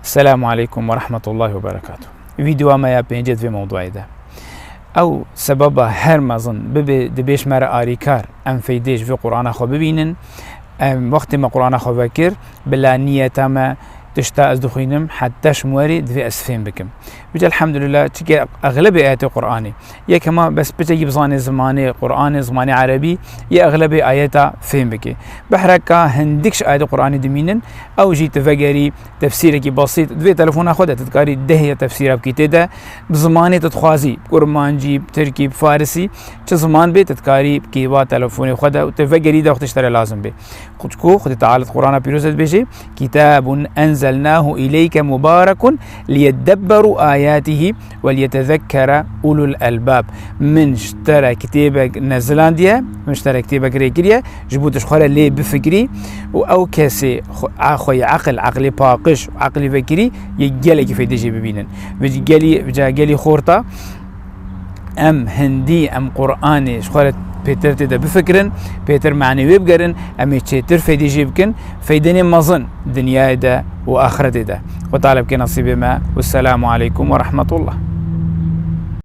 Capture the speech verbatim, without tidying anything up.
Selamu aleykum ve rahmetullahi ve berekatuh. Vîdeoya me ya pêncê di vê mewduayê de. Ew sebeba her mezin bibe, dibêj me re arîkar, em feydê ji vê Qur'ana xwe bibînin. Em wextê me Qur'ana xwe vekir, bila niyeta me tişta ez dixwînim, heta ji werî divê ez fêm bikim. Vêca elhamdulillah, çike exlebê ayetê Qur'anê. Yek hema bes piçekî bizanê zimanê Qur'anê, zimanê erebî, yê exlebê ayeta fêm bike. Behreka hindik ji ayetê Qur'anê dimînin, ew jî tu vegerî tefsîrekî besît, di vê telefona xwe de tu dikarî dehê tefsîra bikî tê de, bi zimanê tu dixwazî, bi kurmancî, bi tirkî, bi farisî, çi ziman bê tu dikarî bikî va telefonê xwe de û tu vegerî de wextê ji te re lazim bê. Xwedî ku Xwedê Teala di Qur'ana Pîroz de dibêje, "Kitabun enzelnahu ileyke mubarekun liyedebberu ayatihi ve liyetezekkere ulul elbab." Min ji te re kitêbek nezilandiye, min ji te re kitêbek rê kiriye, ji bo tu ji xwe re lê bifikirî û ew kesê xwe, a xwe yê eqil, eqlê paqij û eqlî vekirî yê gelekî feydê jê bibînin. Vêca gelî, vêca gelî xorta, em hindî, em Qur'anê ji xwe re pêtir tê de bifikirin, pêtir manê wê bigerin, em ê çêtir feydê jê bikin, feydenê mezin dinyayê de û axretê de. Xwe Teala bike nesîbê me. Wesselamu aleykum ve rahmetullah.